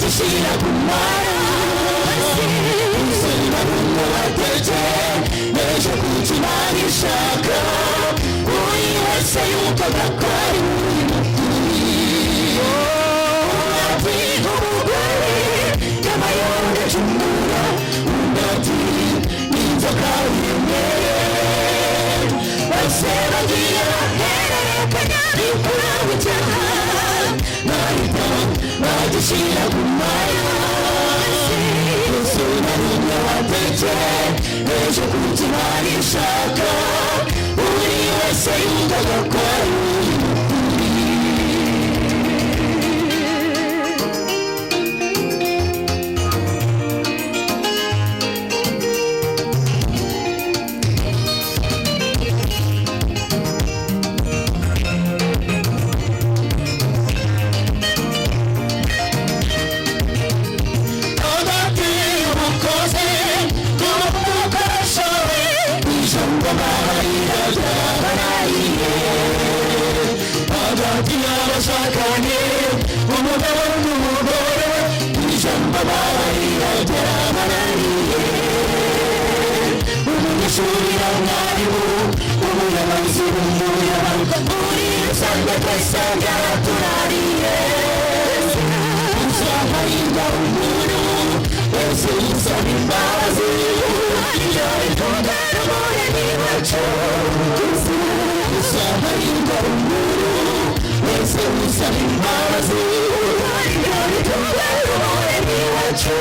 Bagishyira ku mazi ubuzima bategereje kuko Imana ishaka buri wese yumvaga ko ari ukuri. Ati umugore yamayonga acungura, undi ati inzoka iremeye. Bose bagiye bahererekanya bikuraho icyaha, bahita bagishyira ku mazi ubuzima bumwe bategereje kuko Imana ishaka buri wese yumvaga ko ari ukuri. Hagati y'umukozi n'umukoresha we, ijambo marira ryabananiye. Hagati y'abashakanye, umugabo n'umugore, ijambo marira ryabananiye. Umunyeshuri na mwarimu, umuyobozi n'umuyobozi, muri rusange twese byaratunaniye. Uzaharirwa umuntu wese usaba imbabazi, ibyo bivuga n'umuremyi wacu. Uzaharirwa umuntu wese usaba imbabazi, ibyo bivuga n'umuremyi wacu.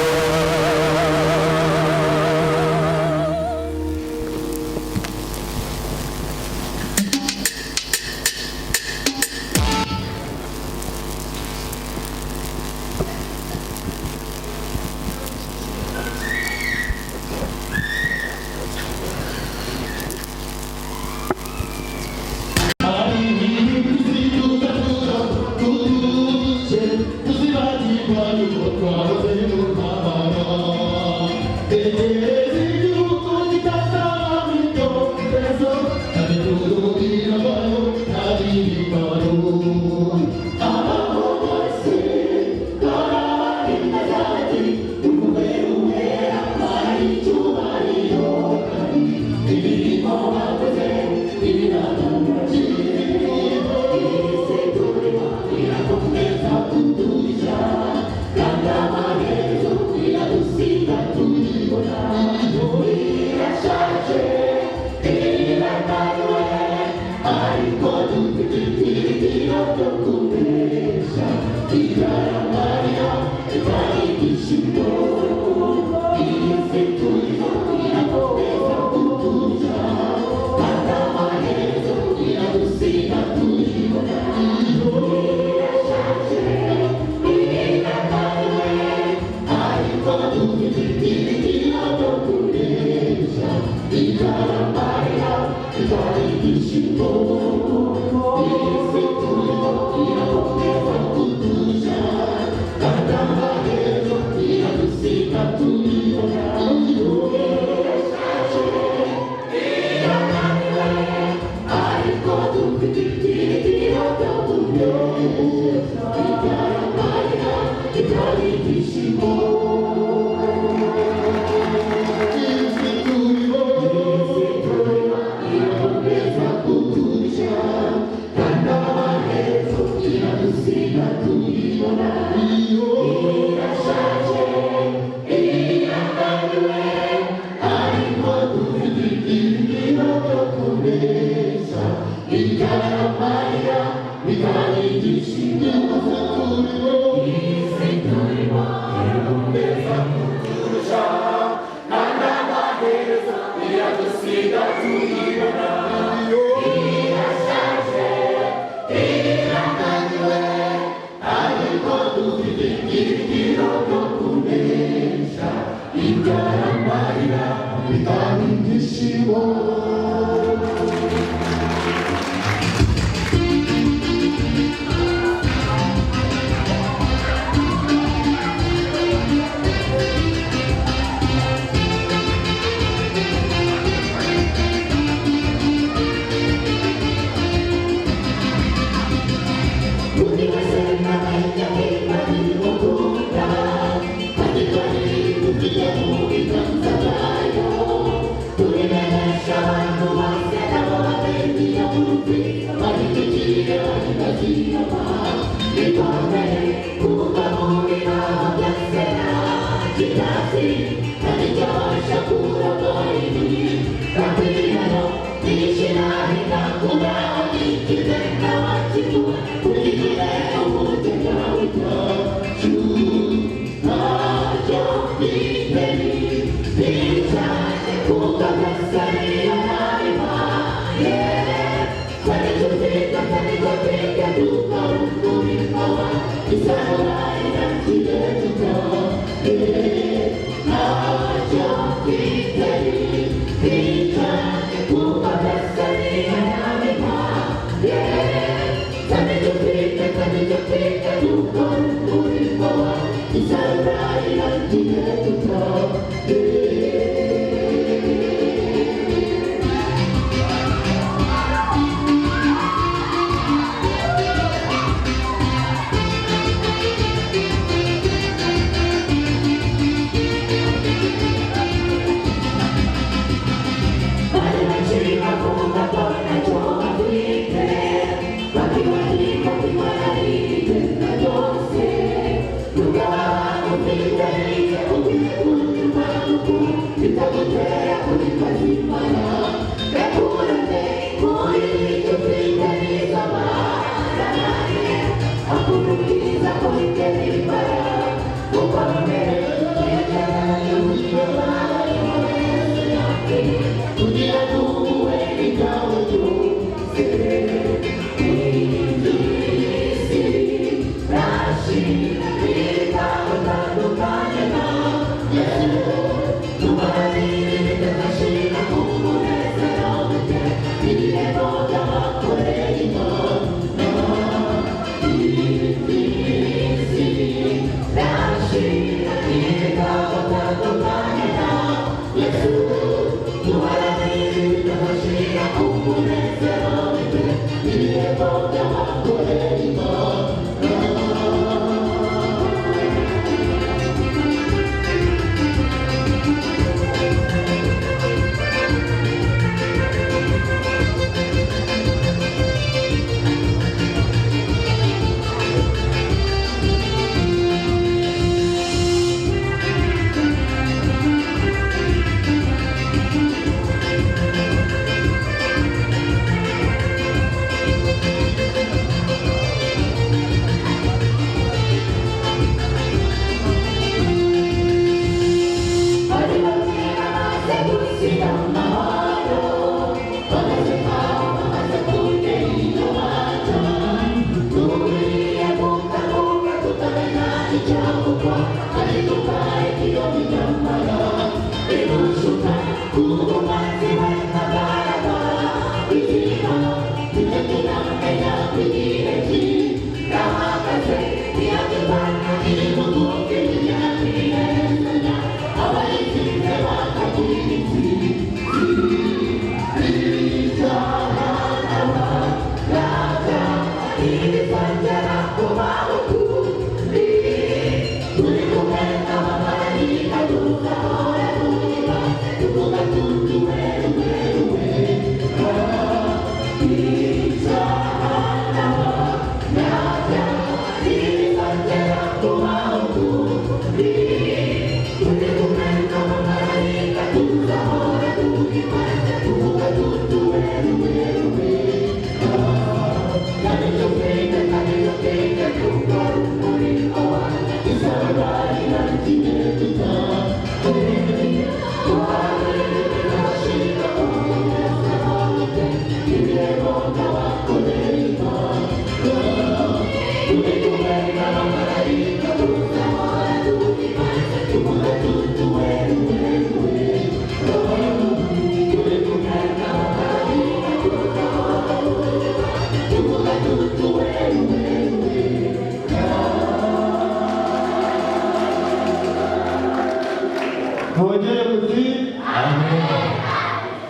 Mwongere muti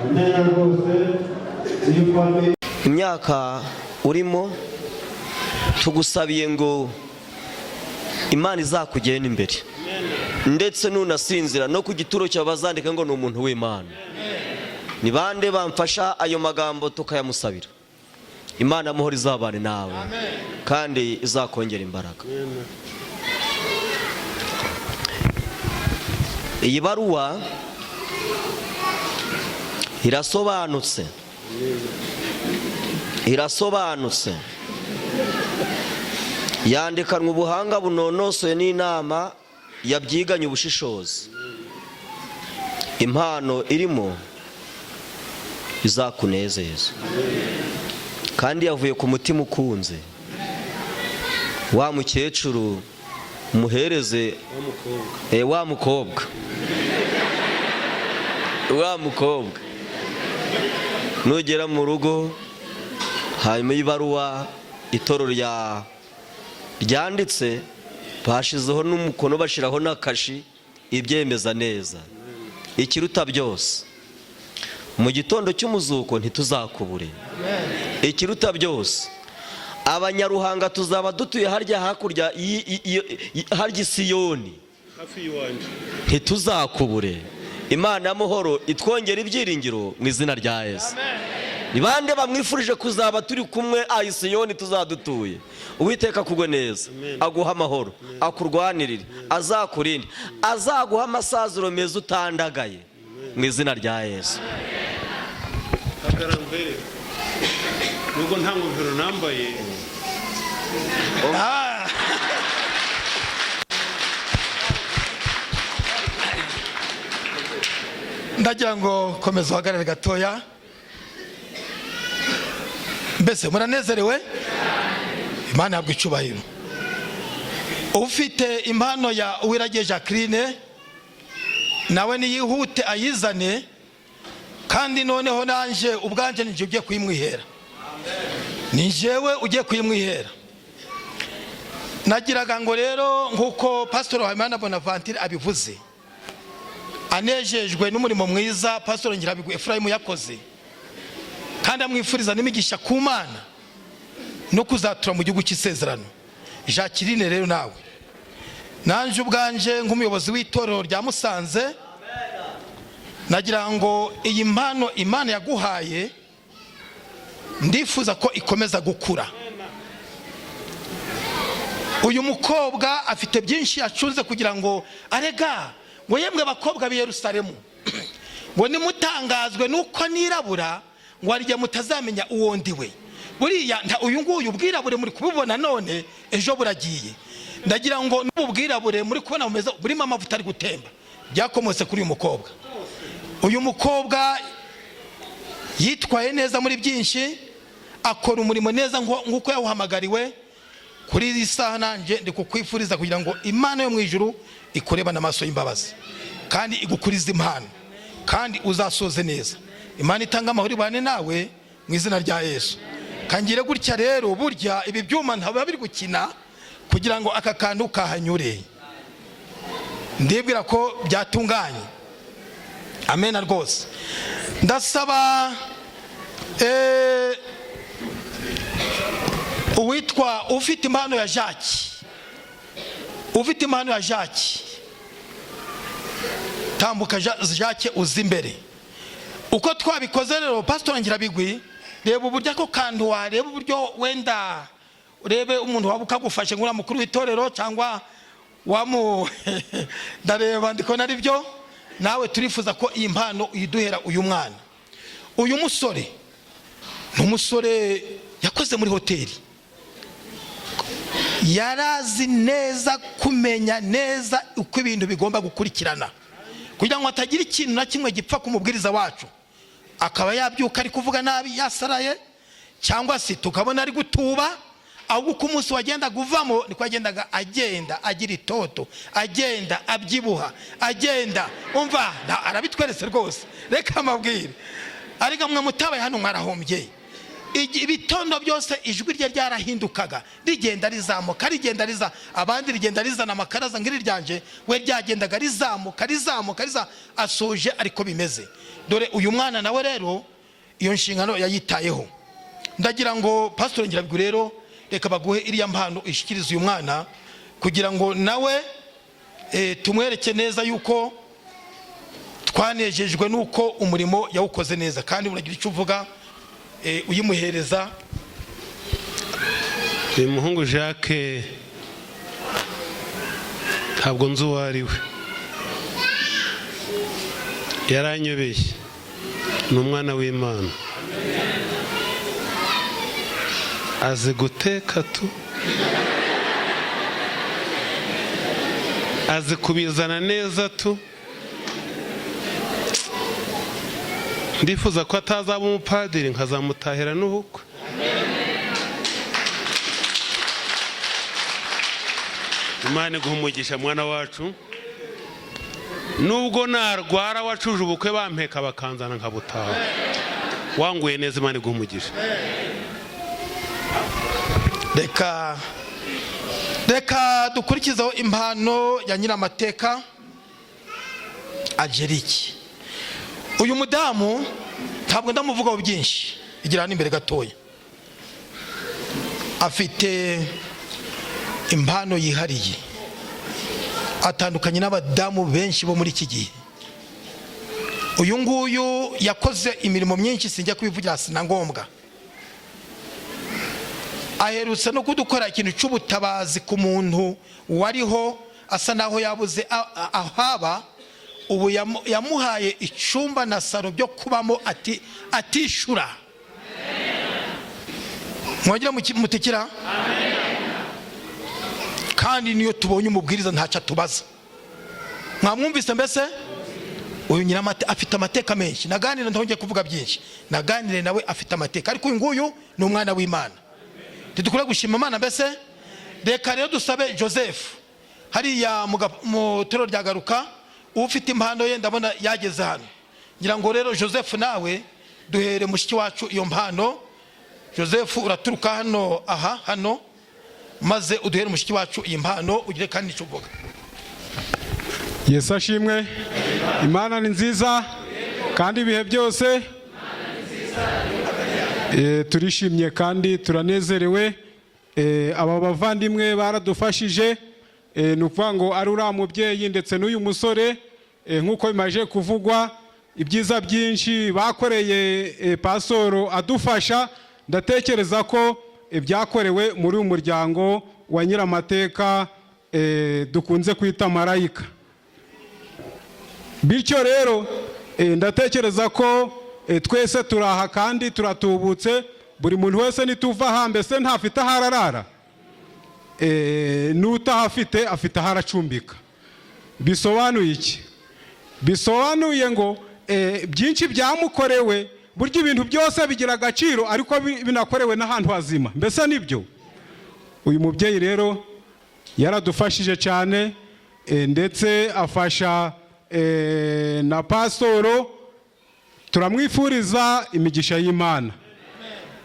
amen rwose iyo famille. Imyaka urimo, tugusabiye ngo Imana izakugenda imbere, ndetse nunasinzira no ku gituro cyawe bazandika ngo ni umuntu w'Imana. Ni bande bamfasha ayo magambo tukayamusabira? Imana y'amahoro izabane nawe kandi izakongera imbaraga. Iyi baruwa irasobanutse, irasobanutse, yandikanwe ubuhanga bunonosoye n'inama yabyiganye ubushishozi. Impano irimo izakunezeza kandi yavuye ku mutima ukunze. Wa mukecuru muhereze wa mukobwa, wa mukobwa nugera mu rugo, hanyuma y'ibaruwa itorero ryanditse bashizeho n'umukono, bashyiraho n'akashi ibyemeza neza. Ikiruta byose, mu gitondo cy'umuzuko ntituzakubure. Ikiruta byose, Abanyaruhanga tuzaba dutuye harya hakurya harya Isiyoni, ntituzakubure. Imana y'amahoro itwongera ibyiringiro mu izina rya Yesu. Ni bande bamwifurije kuzaba turi kumwe Isiyoni tuzadutuye? Uwiteka akugwe neza, aguha amahoro, akurwanirire, azakurinde, azaguha amasaziro meza utandagaye mu izina rya Yesu. Nubwo nta ngofero nambaye. Ndagira ngo komeza uhagarare gatoya. Mbese muranezerewe? Imana ihabwa icyubahiro. Ufite impano ya Uwiragiye Jacqueline nawe niyihute ayizane, kandi noneho nanjye ubwanjye ninjye ugiye kuyimwihera, ni njyewe ugiye kuyimwihera. Nagiraga ngo rero nk'uko Pasitoro Habimana Bonaventure abivuze, anejejwe n'umurimo mwiza Pasitoro Ngirabigwi Efurayimu yakoze, kandi amwifuriza n'imigisha ku Mana no kuzatura mu gihugu cy'isezerano. Jacqueline rero nawe, nanjye ubwanjye nk'umuyobozi w'itorero rya Musanze, nagira ngo iyi mpano Imana yaguhaye ndifuza ko ikomeza gukura. Uyu mukobwa afite byinshi yacunze kugira ngo arega ngo yemwe bakobwa b'i Yerusalemu, ngo nimutangazwe nuko nirabura, ngo hari igihe mutazamenya uwo ndi we. Buriya uyu nguyu ubwirabure muri kububona none, ejo buragiye. Ndagira ngo n'ubu bwirabure muri kubona bumeze burimo amavuta ari gutemba, byakomotse kuri uyu mukobwa. Uyu mukobwa yitwaye neza muri byinshi, akora umurimo neza nk'uko yawuhamagariwe. Kuri iyi saha nanjye ndi kukwifuriza kugira ngo Imana yo mu ijuru ikurebane amaso y'imbabazi, kandi igukurize impano, kandi uzasoze neza. Imana itanga amahoro ibane nawe mu izina rya Yesu. Kangire gutya rero, burya ibi byuma ntabwo biri gukina kugira ngo aka kantu kahanyure. Ndibwira ko byatunganye. Amena rwose. Ndasaba uwitwa ufite impano ya Jacques, ufite impano ya Jacques, tambuka Jacques uzi imbere. Uko twabikoze rero, Pastor Ngirabigwi, reba uburyo ako kantu wareba uburyo wenda urebe umuntu waba ukagufashe nk'uriya mukuru w'itorero cyangwa wamu ndareba ndikubona ari byo. Nawe turifuza ko iyi mpano uyiduhera uyu mwana. Uyu musore ni umusore yakoze muri hoteli, yarazi neza kumenya neza uko ibintu bigomba gukurikirana kugira ngo hatagira ikintu na kimwe gipfa ku mubwiriza wacu, akaba yabyuka ari kuvuga nabi yasaraye, cyangwa se tukabona ari gutuba. Ahubwo uko umunsi wagendaga uvamo niko yagendaga agenda agira itoto, agenda abyibuha, agenda umva arabitweretse rwose. Reka amabwire, ariko mwe mutabaye hano mwarahombye. Ibitondo byose ijwi rye ryarahindukaga, rigenda rizamuka, rigenda riza, abandi rigenda rizana amakaraza ngiri ryanje, we ryagendaga rizamuka, rizamuka, riza, asoje ariko bimeze. Dore uyu mwana nawe rero iyo nshingano yayitayeho. Ndagira ngo Pastor Ngirabigwi rero reka baguhe iriya mpano ishikirize uyu mwana, kugira ngo nawe tumwereke neza yuko twanejejwe nuko umurimo yawukoze neza, kandi uragira icyo uvuga uyimuhereza. Uyu muhungu Jacques ntabwo nzi uwo ari we, yaranyobeye. Ni umwana w'Imana, azi guteka tu, azi kubizana neza tu. Ndifuza ko atazaba umupadiri nkazamutahira n'ubukwe. Imana iguha umugisha mwana wacu. Nubwo narwara wacuje ubukwe bampeka bakanzana nkabutaha, wanguye neza. Imana iguha umugisha. Reka dukurikizeho impano ya Nyiramateka Angelique. Uyu mudamu ntabwo ndamuvugaho byinshi, igira hano imbere gatoya. Afite impano yihariye, atandukanye n'abadamu benshi bo muri iki gihe. Uyu nguyu yakoze imirimo myinshi, sinjya kubivugira, si na ngombwa. Aherutse no kudukora ikintu cy'ubutabazi ku muntu wariho asa naho yabuze ahaba. Ubu yamuhaye icyumba na salo byo kubamo ati atishura. Mwongera mutikira. Kandi niyo tubonye umubwiriza ntacyo atubaza. Mwamwumvise mbese? Uyu nyiramate afite amateka menshi. Naganire, ntongeye kuvuga byinshi, naganire nawe, afite amateka. Ariko uyu nguyu ni umwana w'Imana, ntidukwiye gushima Imana mbese? Reka rero dusabe Joseph hariya mu torero rya Garuka, ufite impano ye, ndabona yageze hano. Ngira ngo rero Joseph nawe duhere mushiki wacu iyo mpano. Joseph, uraturuka hano, aha hano, maze uduhere mushiki wacu iyi mpano, ugire kandi icyo uvuga. Yesu ashimwe. Imana ni nziza kandi ibihe byose. Turishimye kandi turanezerewe. Aba bavandimwe baradufashije. Ni ukuvuga ngo ari uriya mubyeyi ndetse n'uyu musore, nk'uko bimaze kuvugwa, ibyiza byinshi bakoreye pasoro adufasha. Ndatekereza ko ibyakorewe muri uyu muryango wa Nyiramateka, dukunze kwita Marayika. Bityo rero ndatekereza ko twese turaha kandi turatubutse. Buri muntu wese nituva aha, mbese ntafite aho ararara? N'utahafite afite aho aracumbika. Bisobanuye iki? Bisobanuye ngo byinshi byamukorewe. Burya ibintu byose bigira agaciro, ariko binakorewe n'ahantu hazima. Mbese nibyo? Uyu mubyeyi rero yaradufashije cyane, ndetse afasha na pasoro. Turamwifuriza imigisha y'Imana,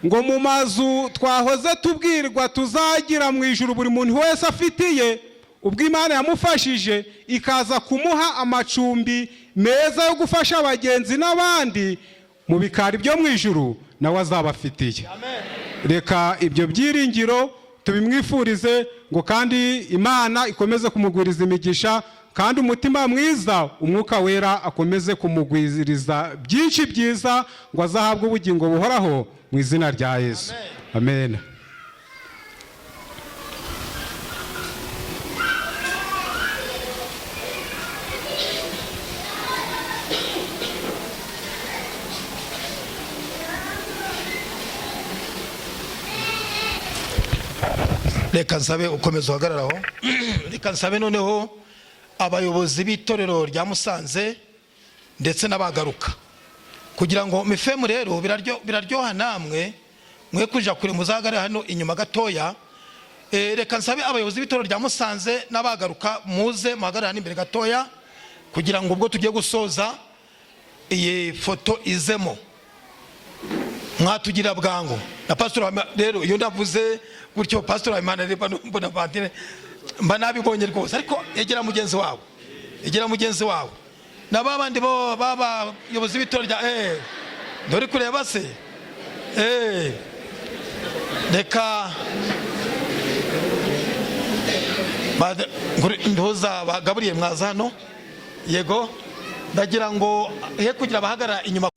ngo mu mazu twahoze tubwirwa tuzagira mu ijuru, buri muntu wese afitiye, ubwo Imana yamufashije ikaza kumuha amacumbi meza yo gufasha abagenzi n'abandi mu bikari byo mu ijuru, nawe azaba afitiye. Reka ibyo byiringiro tubimwifurize, ngo kandi Imana ikomeze kumugwiriza imigisha, kandi umutima mwiza, Umwuka Wera akomeze kumugwiriza byinshi byiza, ngo azahabwe ubugingo buhoraho mu izina rya Yesu. Amen. Reka nsabe ukomeza uhagararaho. Reka nsabe noneho abayobozi b'itorero rya Musanze ndetse n'abagaruka, kugira ngo mifemu rero biraryoha namwe mwe kuja kure, muzahagarare hano inyuma gatoya. Reka nsabe abayobozi b'itorero rya Musanze n'abagaruka, muze muhagarare hano imbere gatoya, kugira ngo ubwo tugiye gusoza iyi foto izemo. Mwatugira bwangu na pastor rero iyo ndavuze gutyo pastor Habimana, reba mbona Vantine mba nabibonye rwose. Ariko egera mugenzi wawe, egera mugenzi wawe na babandi bo babayobozi b'itorero rya dore kureba se. Reka nduza bagaburiye, mwaza hano. Yego, ndagira ngo he kugira abahagarara inyuma.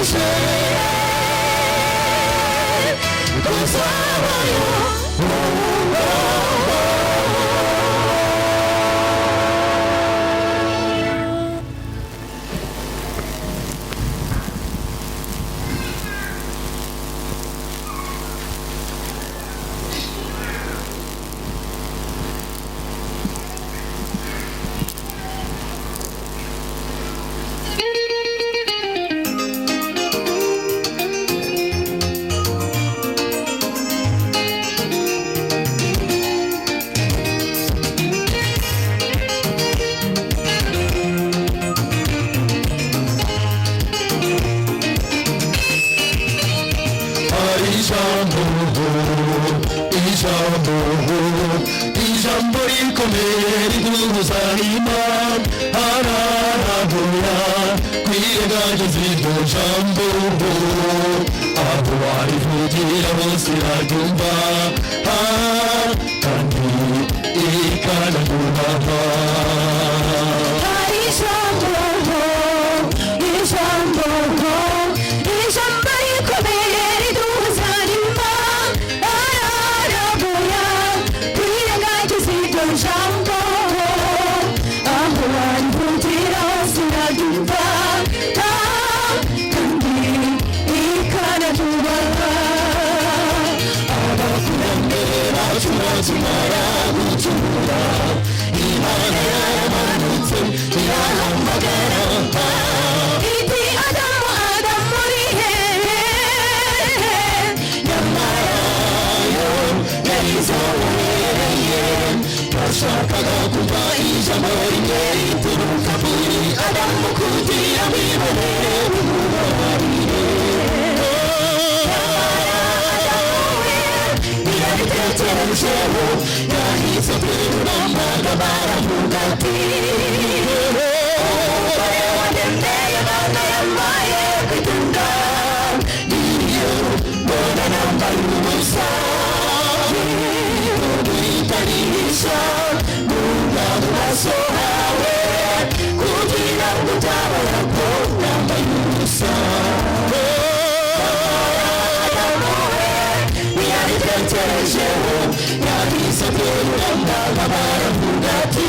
Mwifurije kuzabayo. Hari ijambo, ijambo, ijambo rikomeye riduhuza n'Imana. Hararabura kwirengagiza iryo jambo, aho warivugira hose iraryumva, kandi ikanaguhaha. Hari ijambo, ijambo, ijambo rikomeye riduhuza n'Imana. Ararabuya kwirengagiza iryo jambo, aho warivugira hose iraryumva, kandi ikanaryubaha. Abakurambere bacu bakimara gucumura, Imana yaramanutse irahamagara. Iti Adamu, Adamu uri hehe? Nyamara yo yarizobereye, yashakaga kumva ijambo rimwe rituruka kuri Adamu kugira ngo ibonere umubabarire. Ntiyabitekerejeho, yahise aterura amagambo aravuga ati: Umugore wandemeye Mana yambaye kwitunda, "Niyo mbona nambaye ubusa, itarisha nunga mu maso hawe, kugira ngo utabona ko nambaye ubusa." Ntiyabitekerejeho, yahise aterura amagambo aravuga ati: